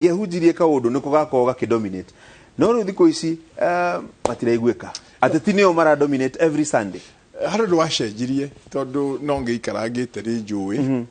Angĩahunjirie kaũndũ nĩko gakoragwo gakĩdominate, no rĩu thikũ ici matiraiguĩka, ateti nĩo maradominate every Sunday. Harĩ ũndũ wacenjirie, tondũ no ngĩikarangĩte nĩ njũĩ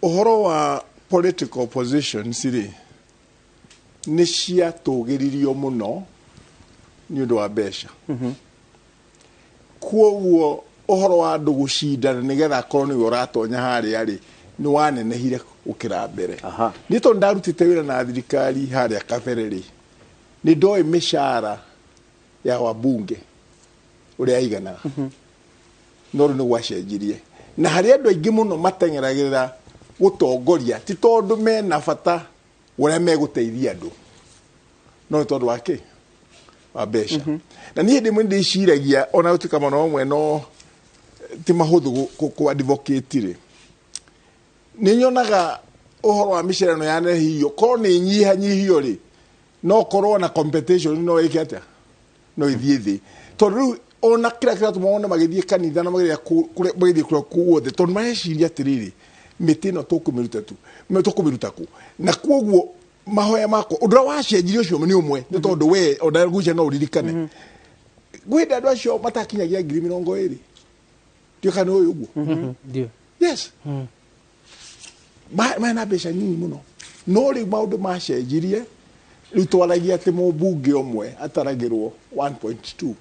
ũhoro wa political positions rĩ, nĩ ciatũgĩririo mũno nĩ ũndũ wa mbeca. Kuoguo ũhoro wa andũ gũcindana nĩgetha akorwo nĩwe ũratonya harĩa rĩ, nĩ wanenehire gũkĩra mbere. Niĩ tondũ ndarutĩte wĩra na thirikari harĩa kabere rĩ, nĩ ndoĩ mĩcara ya wabunge ũrĩa yaiganaga, no rĩu nĩ gwacenjirie na harĩ andũ aingĩ mũno mateng'eragĩrĩra gũtongoria, ti tondũ mena bata ũrĩa megũteithia andũ, no nĩ tondũ wa kĩ wa mbeca. Na niĩ hĩndĩ ĩmwe ndĩciragia, ona gũtuĩka mũno mamwe no ti mahũthũ kũ advocate rĩ, nĩ nyonaga ũhoro wa mĩcara ĩno yanehio korwo nĩ nyihanyihio rĩ, no korwo na competition no ĩke atĩa, no ithiĩ thĩ, tondũ rĩu ona kĩrĩa kĩratũma wone magĩthiĩ kanitha na magĩthiĩ magĩthiĩ kũrĩa kuothe, tondũ mareciria atĩrĩrĩ, mĩtĩ ĩno tũkũmĩruta tu tũkũmĩruta kũ? Na kuoguo mahoya makwa, ũndũ ũrĩa wacenjirie ũcio nĩ ũmwe, nĩ tondũ we ona gucia no ũririkane gwĩ hĩndĩ andũ acio matakinyagia 20,000. Ndiũ kana nĩ ũyũ ũguo? Ndio. Yes. Mena mbeca nyinyi mũno, no rĩu maũndũ macenjirie. Rĩu twaragia atĩ mũmbunge ũmwe ataragĩrwo 1.2,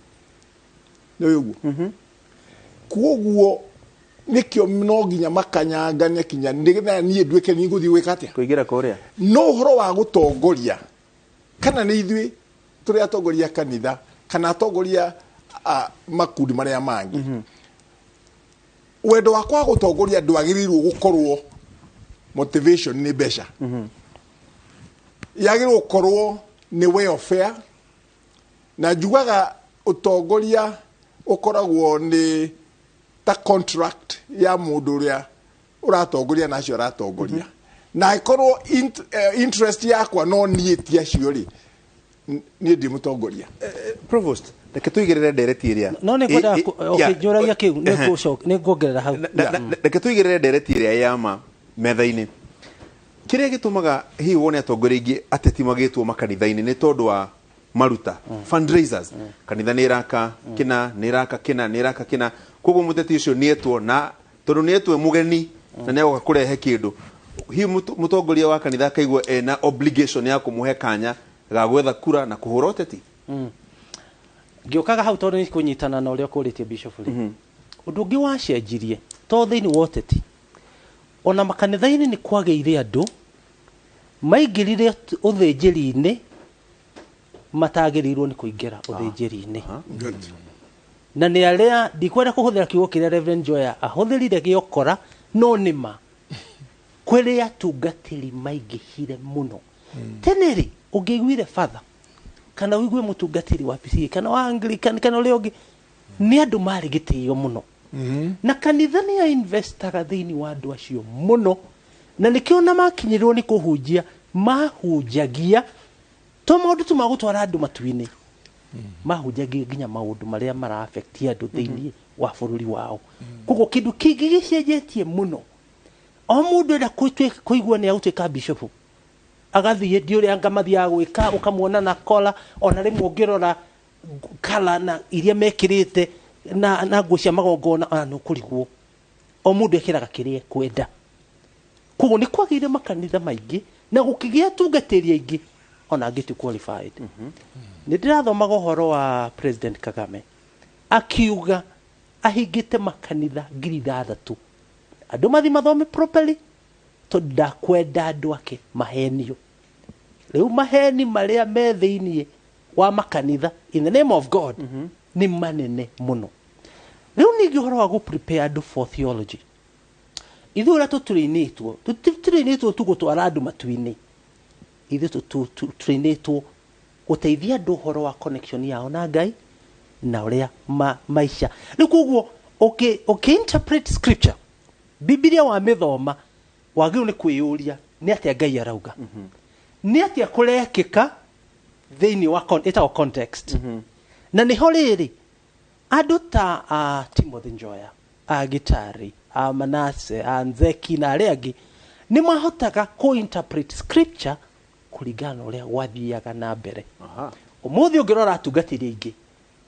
nĩ ũyũ ũguo. Kuoguo nĩkĩo no nginya makanyangane kinya nĩgetha niĩ nduĩke nĩ ngũthiĩ gwĩka atĩa? Kũingĩra kũrĩa. No ũhoro wa gũtongoria, kana nĩ ithuĩ tũrĩ atongoria a kanitha kana atongoria a makundi marĩa mangĩ, wendo wakwa wa gũtongoria ndwagĩrĩirwo gũkorwo motivation nĩ mbeca. Yagĩrĩirwo gũkorwo nĩ welfare, na njugaga ũtongoria ũkoragwo nĩ ta contract ya mũndũ ũrĩa ũratongoria na acio aratongoria, na angĩkorwo interest yakwa no niĩ ti acio rĩ, niĩ ndi mũtongoria. Provost, reke tũigĩrĩre ndereti ĩrĩa No nĩ ngwendaga okay, njũragia kĩu nĩ ngũcoka nĩ nguongerera hau. Reke tũigĩrĩre ndereti ĩrĩa ya ma metha-inĩ. Kĩrĩa gĩtũmaga hihi wone atongoria aingĩ ateti magĩtwo makanitha-inĩ nĩ tondũ wa maruta, fundraisers. Kanitha nĩ ĩraka kĩna, nĩ ĩraka kĩna, nĩ ĩraka kĩna, koguo mũteti ũcio nĩ etwo, na tondũ nĩ etwo mũgeni na nĩ agoka kũrehe kĩndũ, hihi mũtongoria wa kanitha akaigua ena obligation ya kũmũhe kanya ga gwetha kura na kũhũra ũteti. Ngĩũkaga hau, tondũ nĩ kũnyitana na ũrĩa ũkũrĩtie, Bishop rĩ, ũndũ ũngĩ wacenjirie to thĩinĩ wa ũteti, ona makanitha-inĩ nĩ kwagĩire andũ maingĩrire ũthĩnjĩri-inĩ matagĩrĩirwo nĩ kũingĩra ũthĩnjĩri-inĩ. Na nĩ arĩa ndikwenda kũhũthĩra kiugo kĩrĩa Reverend Joya ahũthĩrire gĩokora, no nĩ ma kwĩrĩ atungatĩri maingĩhire mũno. Tene rĩ, ũngĩiguire father kana ũigue mũtungatĩri wa PCA kana wa Anglican kana ũrĩa ũngĩ, nĩ andũ marĩ gĩtĩo mũno, na kanitha nĩ yainvestaga thĩinĩ wa andũ acio mũno, na nĩkĩo na makinyĩrwo nĩ kũhunjia mahunjagia to maũndũ tu ma gũtwara andũ matu-inĩ, mahunjagia nginya maũndũ marĩa mara affect andũ thĩinĩ wa bũrũri wao. Koguo kĩndũ kĩngĩ gĩcenjetie mũno, o mũndũ enda kũigua nĩ agũtuĩka bishop, agathiĩ ndi ũrĩa anga mathiaga gwĩka, ũkamuona na kola, ona rĩmwe ũngĩrora kala na iria mekĩrĩte na nguo cia magongona, ona nĩ ũkũrigwo. O mũndũ ekĩraga kĩrĩa ekwenda. Koguo nĩ kwagĩire makanitha maingĩ na gũkĩgĩa atungatĩri aingĩ ona angĩ ti qualified. Nĩ ndĩrathomaga ũhoro wa President Kagame akiuga ahingĩte makanitha 6,000 andũ mathi mathome properly, tondũ ndakwenda andũ ake mahenio. Rĩu maheni marĩa me thĩiniĩ wa makanitha in the name of God nĩ manene mũno. Rĩu ningĩ ũhoro wa gũ prepare andũ for theology, ithuĩ ũrĩa tũtũrĩinĩtwo, tũtũrĩinĩtwo tu gũtwara andũ matu-inĩ, ithuĩ tũtũrĩinĩtwo gũteithia andũ ũhoro wa connection yao na Ngai na ũrĩa maica. Rĩu koguo ũkĩ interpret scripture, Bibilia wa mĩthoma, wagĩrĩirwo nĩ kwĩyũria nĩ atĩa Ngai arauga, nĩ atĩa kũrekĩka thĩinĩ wa ĩtagwo context. Na nĩho rĩrĩ andũ ta Timothy Njoya, a Gitari, a Manase, a Nzeki na arĩa angĩ Nĩ mahotaga kũ-interpret scripture kũringana na ũrĩa gwathiaga na mbere. Ũmũthĩ ũngĩrora atungatĩri aingĩ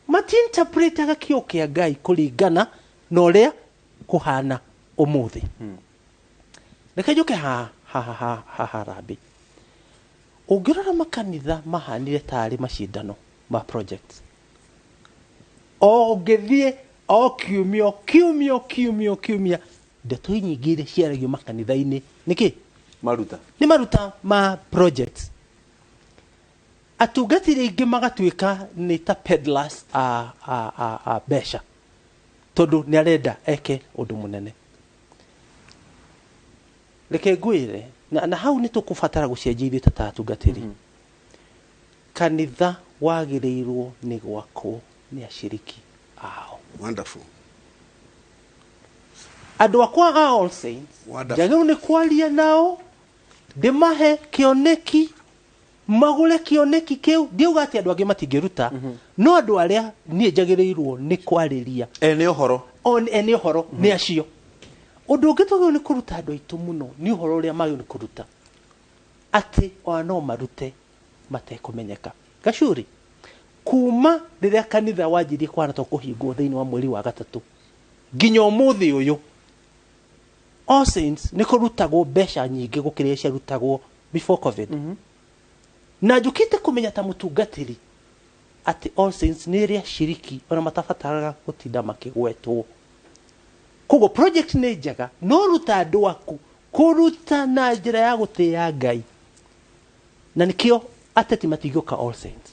mati-interpretaga kiugo kĩa Ngai kũringana na ũrĩa kũhana ũmũthĩ. Reke njũke haha rambi. Ũngĩrora makanitha mahanire tarĩ macindano ma projects. O ũngĩthiĩ o kiumia kiumia kiumia kiumia, ndeto nyingĩ iria ciaragio makanitha-inĩ nĩkĩ? Maruta. Nĩ maruta ma projects. Atungatĩri aingĩ magatuĩka nĩ ta peddlers a mbeca, tondũ nĩ arenda eke ũndũ mũnene. Reke ngwĩre, na hau nĩ tũkũbatara gũcenjia ithuĩ ta atungatĩri. Kanitha wagĩrĩirwo nĩ gwakwo nĩ aciriki ao. Wonderful. Andũ akwa a All Saints, Wonderful. njagĩrĩirwo nĩ kwaria nao, ndĩmahe kĩoneki, magũre kĩoneki kĩu. Ndiauga atĩ andũ angĩ matingĩruta, no andũ arĩa niĩ njagĩrĩirwo nĩ kwarĩria Ene ũhoro. Ene ũhoro nĩ acio. Ũndũ ũngĩ twagĩrĩirwo nĩ kũruta andũ aitũ mũno nĩ ũhoro ũrĩa magĩrĩirwo nĩ kũruta, atĩ ona no marute matekũmenyeka. Gacuri, kuma rĩrĩa kanitha wanjirie kũhana ta kũhingwo thĩinĩ wa mweri wa gatatũ nginya ũmũthĩ ũyũ, All Saints nĩ kũrutagwo mbeca nyingĩ gũkĩra iria ciarutagwo before COVID. Na njũkĩte kũmenya ta mũtungatĩri atĩ All Saints nĩ ĩrĩ aciriki ona matabataraga gũtinda makĩgwetwo. Koguo project nĩ njega, no ruta andũ aku kũruta na njĩra ya gũtĩĩa Ngai. Na nĩkĩo ateti matingĩũka All Saints,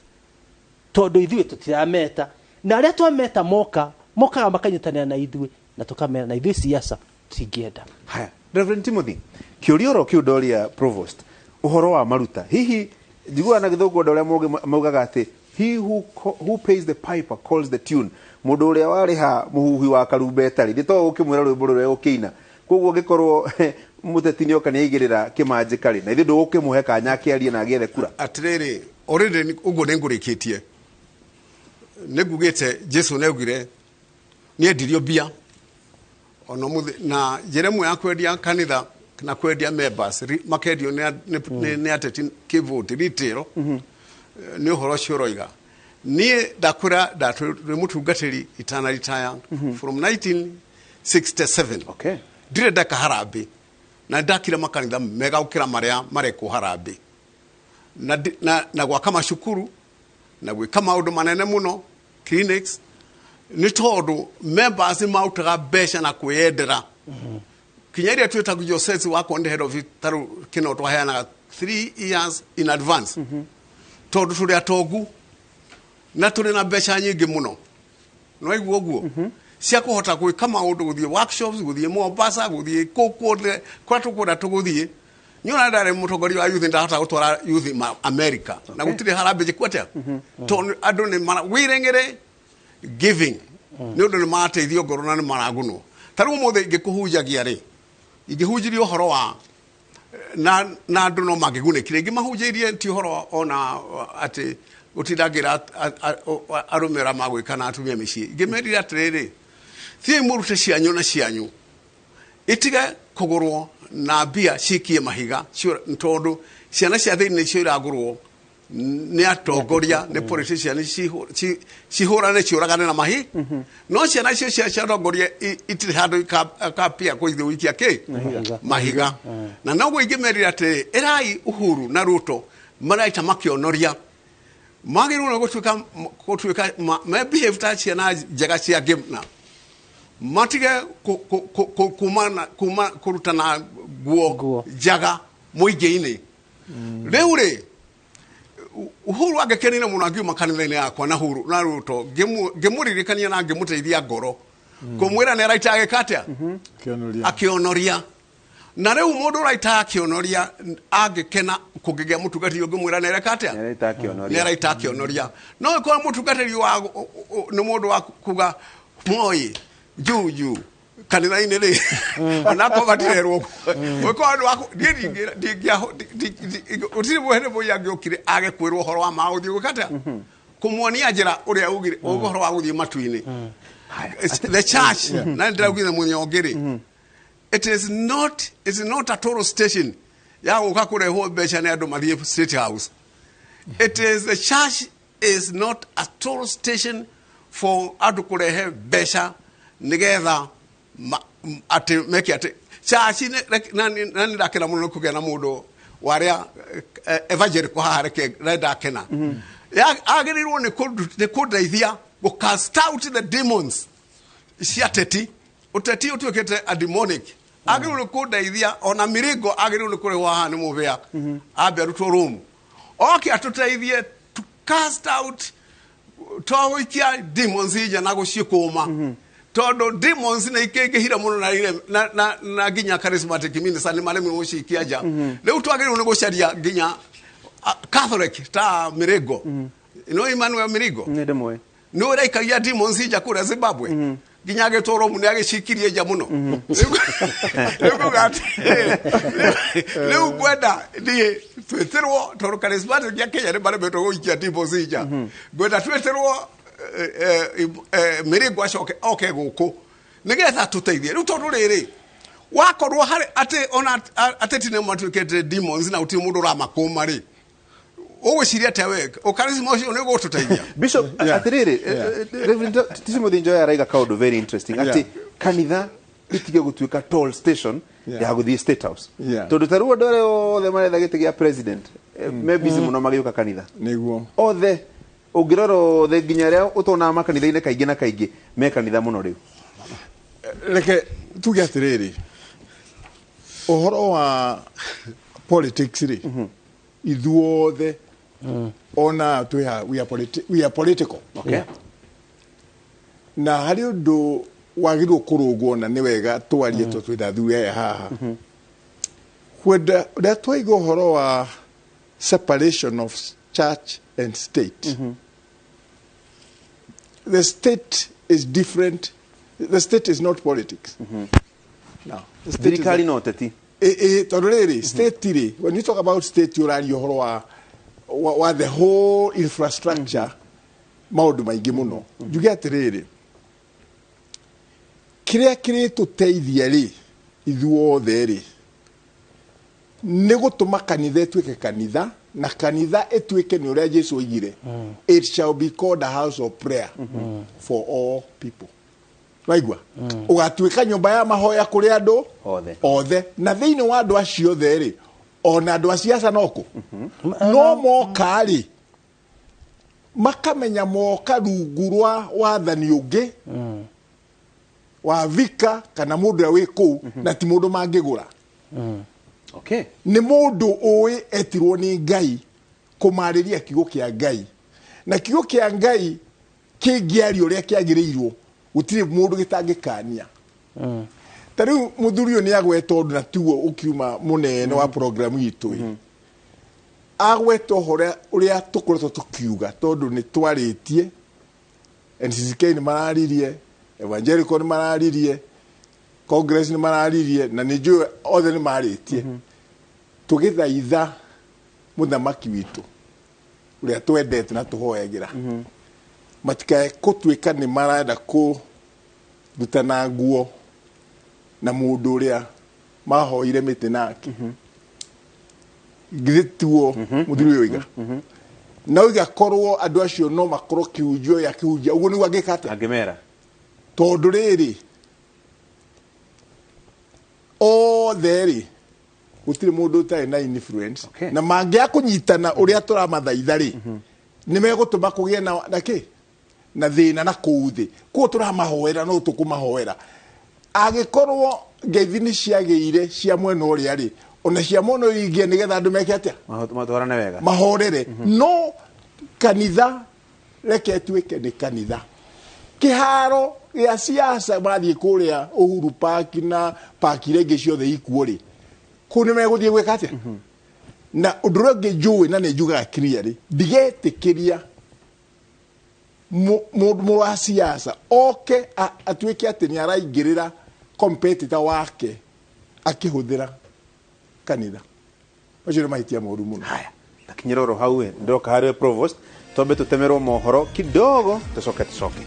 tondũ ithuĩ tũtirameta, na arĩa twameta moka mokaga makanyitanĩra na ithuĩ na tũkamera na ithuĩ siasa tũtingĩenda. Haya, Reverend Timothy, kĩũria oro kĩu ndoria Provost, ũhoro wa maruta. Hihi njiguaga na gĩthũngũ andũ arĩa maugaga atĩ he who pays the piper calls the tune. Mũndũ ũrĩa warĩha mũhuhi wa karumbeta rĩ, nĩ to ũkĩmwĩra rwĩmbo rũrĩa ũkĩina. Koguo ũngĩkorwo mũteti nĩoka nĩaigĩrĩra kĩmanjĩka rĩ, na ithuĩ ndũgũkĩmũhe kanya akĩarie na agĩethe kura. Atĩrĩrĩ, already ũguo nĩngũrĩkĩtie. Nĩngugĩte Jesu nĩaugire nĩendirio mbia. Ona mũthĩ, na njĩra ĩmwe ya kwendia kanitha na kwendia members makendio nĩ ateti kĩvoti retail, nĩ ũhoro ũcio ũroiga. Niĩ ndakwĩra ndatwĩ mũtungatĩri itana retire from 1967. Ndirĩ ndeka harambĩ na ndakire makanitha mega gũkĩra marĩa marekwo harambĩ, na gwaka macukuru na gwĩka maũndũ manene mũno clinics, nĩ tondũ members nĩ marutaga mbeca na kwĩyendera. Kinya iria twĩtagwo Joseph wakwa nĩ head of tarũ kĩno twaheanaga 3 years in advance. Tondũ tũrĩ atongu na tũrĩ na mbeca nyingĩ mũno. No waigua ũguo? Cia kũhota gwĩka maũndũ, gũthiĩ workshops, gũthiĩ Mombasa, gũthiĩ kũu kuothe kũrĩa tũkwenda tũgũthiĩ. Niĩ ona ndarĩ mũtongoria wa youth, ndahota gũtwara youth America. Na gũtirĩ harambee njĩku atĩa? Tondũ andũ nĩ willingly giving. Nĩ ũndũ nĩ marateithio ngoro na nĩ maragunwo. Ta rĩu ũmũthĩ ingĩkũhunjagia rĩ, ingĩhunjirie ũhoro wa na andũ no mangĩgunĩkire. Ingĩmahunjĩirie ti ũhoro ona atĩ gũtinda ngĩra arũme arĩa magwĩka na atumia mĩciĩ. Ingĩmerire atĩrĩrĩ, thiĩi mũrute cianyu na cianyu, itige kũgũrwo na mbia cikie mahiga, tondũ ciana cia thĩinĩ nĩcio iragũrwo nĩ atongoria, nĩ politician, cihũrane ciũragane na mahi. No ciana icio cia atongoria itirĩ handũ ikapia kũithiĩ gũikia kĩ? Mahiga. Mahiga. Na noguo ingĩmerire atĩrĩ, ĩrai Uhuru na Ruto maraita makĩonoria. Magĩrĩirwo nĩ gũtuĩka me behave ta ciana njega cia ngĩna. Matige kuma kũrutana nguo Nguo. njaga mũingĩ-inĩ. Rĩu rĩ, Uhuru angĩkenire mũno angiuma kanitha-inĩ yakwa na Uhuru na Ruto, ngĩmũririkania na ngĩmũteithia ngoro. Kũmwĩra nĩ araita agĩka atĩa? Akĩonoria. Akĩonoria. Na rĩu mũndũ ũraita akĩonoria angĩkena kũngĩgĩa mũtungatĩri ũngĩmwĩra nĩ areka atĩa? Nĩ araita akĩonoria. Nĩ araita akĩonoria. No ĩkorwo mũtungatĩri wa nĩ mũndũ wa kuga Moi, Juju, kanitha-inĩ rĩ, onakorwo matirerwo ũguo. Ũngĩkorwo andũ aku, niĩ gũtirĩ mwene Moi angĩokire age kwĩrwo ũhoro wa ma gũthiĩ gwĩka atĩa? Kũmuonia njĩra ũrĩa augire, ũhoro wa gũthiĩ matu-inĩ. The church, na nĩndĩraugire mũthenya ũngĩ rĩ, It is not, it is not a total station ya gũka kũrehwo mbeca nĩ andũ mathiĩ State House. It is, the church is not a toll station for andũ kũrehe mbeca nĩgetha atĩ meke atĩ church na nĩ ndakena mũno nĩ kũgĩa na mũndũ warĩa evangelical haha, reke ndakena. Agĩrĩirwo nĩ kũndeithia gũ cast out the demons cia teti. Ũteti ũtuĩkĩte a demonic. Agĩrĩirwo nĩ kũndeithia ona mĩrĩngo, agĩrĩirwo nĩ kũrehwo haha nĩ mũbĩa ambe arutwo room oke atũteithie to cast out, to gũikia demons nja na gũciĩkũma, tondũ demons nĩ ikĩingĩhire mũno na nginya charismatic minister nĩ maremirwo gũciikia nja. Rĩu twagĩrĩirwo nĩ gũcaria nginya Catholic ta Mĩrĩngo, no Emmanuel Mĩrĩngo. Nĩ ndĩmũĩ. Nĩ ũraikagia demons nja kũrĩa Zimbabwe, nginya agĩtwarwo mu nĩ agĩcikirie nja mũno. Rĩu nguga atĩ rĩu ngwenda niĩ twĩtĩrwo, tondũ charismatic ya Kenya nĩ maremetwo gũikia demons nja, ngwenda twĩtĩrwo Mĩrĩngo acoke oke gũkũ nĩgetha tũteithie rĩu, tondũ rĩrĩ wakorwo harĩ atĩ ona ateti nĩ matuĩkĩte demons na gũtirĩ mũndũ ũramakũma rĩ, ũgwĩciria atĩa we ũkarisma ũcio nĩ ũgũtũteithia? Bishop, atĩrĩrĩ, Reverend Timothy Njoya araiga kaũndũ very interesting, atĩ kanitha itige gũtuĩka toll station ya gũthiĩ State House, tondũ ta rĩu andũ arĩa othe maretha gĩtĩ gĩa president me busy mũno magĩũka kanitha. Nĩguo. Othe ũngĩrora othe, nginya arĩa ũtonaga makanitha-inĩ kaingĩ na kaingĩ, me kanitha mũno rĩu. Reke tuge atĩrĩrĩ, ũhoro wa politics rĩ, ithuothe ona twĩ haha, we are political. Na harĩ ũndũ wagĩrĩirwo kũrũngwo, na nĩ wega twarie tondũ twĩna athuri aya haha. Kwenda ũrĩa twaiga ũhoro wa separation of church and state, the state is different. The state is not politics. Now, the state is Thirikari no teti. Tondũ rĩrĩ, state rĩ, when you talk about state, ũraria ũhoro wa the whole infrastructure, maũndũ maingĩ mũno. Njuge atĩrĩrĩ, kĩrĩa kĩrĩtũteithia rĩ ithuothe rĩ, nĩ gũtũma kanitha ĩtuĩke kanitha, na kanitha ĩtuĩke nĩ ũrĩa Jesu oigire, "It shall be called a house of prayer for all people." Waigua, ũgatuĩka nyũmba ya mahoya kũrĩ andũ Othe. Othe. Na thĩinĩ wa andũ acio othe rĩ, ona andũ a siasa noko no moka rĩ, makamenya moka rungu rwa wathani ũngĩ wa vika kana mũndũ ũrĩa wĩ kũu, na ti mũndũ mangĩgũra. Nĩ mũndũ ũĩ etirwo nĩ Ngai kũmarĩria kiugo kĩa Ngai, na kiugo kĩa Ngai kĩngĩario ũrĩa kĩagĩrĩirwo, gũtirĩ mũndũ gĩtangĩkania. Ta rĩu mũthuri ũyũ nĩ agweta ũndũ, na tiguo ũkiuma mũnene wa programu itũ ĩ, agweta ũhoro ũrĩa tũkoretwo tũkiuga, tondũ nĩ twarĩtie, NCCK nĩ mararirie, Evangelical nĩ mararirie, Congress nĩ mararirie, na nĩ njũĩ othe nĩ marĩtie, tũgĩthaitha mũthamaki witũ ũrĩa twendete na tũhoyagĩra, matikae gũtuĩka nĩ marenda kũrutana nguo na mũndũ ũrĩa mahoire mĩtĩ nake. Githĩ tiguo mũthuri ũyũ oiga? Na oiga korwo andũ acio no makorwo kĩhunjio ya kĩhunjia ũguo nĩguo angĩka atĩa? Angĩmera. Tondũ rĩrĩ, othe rĩ, gũtirĩ mũndũ ũtarĩ na influence. Na mangĩaga kũnyitana ũrĩa tũramathaitha rĩ, nĩ megũtũma kũgĩe na kĩ na thĩna na kũu thĩ. Koguo tũramahoera, no tũkũmahoera angĩkorwo ngeithi nĩ ciagĩire cia mwena ũrĩa rĩ, ona cia mwena ũyũ ingĩ, nĩgetha andũ meke atĩa? Matwarane wega. Mahorere. No kanitha reke ĩtuĩke nĩ kanitha. Kĩharo gĩa siasa mathiĩ kũrĩa Uhuru Park na park iria ingĩ ciothe ikuo rĩ, kũu nĩ megũthiĩ gwĩka atĩa? Na ũndũ ũrĩa ũngĩ njũĩ na nĩ njugaga clearly, ndigetĩkĩria mũndũ wa siasa oke atuĩke atĩ nĩ araingĩrĩra competitor wake akĩhũthĩra kanitha. Macio nĩ mahĩtia moru mũno. Haya, takinyĩra oro hau ĩ, ndoka harĩ we Provost, twambe tũtemerwo mohoro kidogo, tũcoke tũcoke.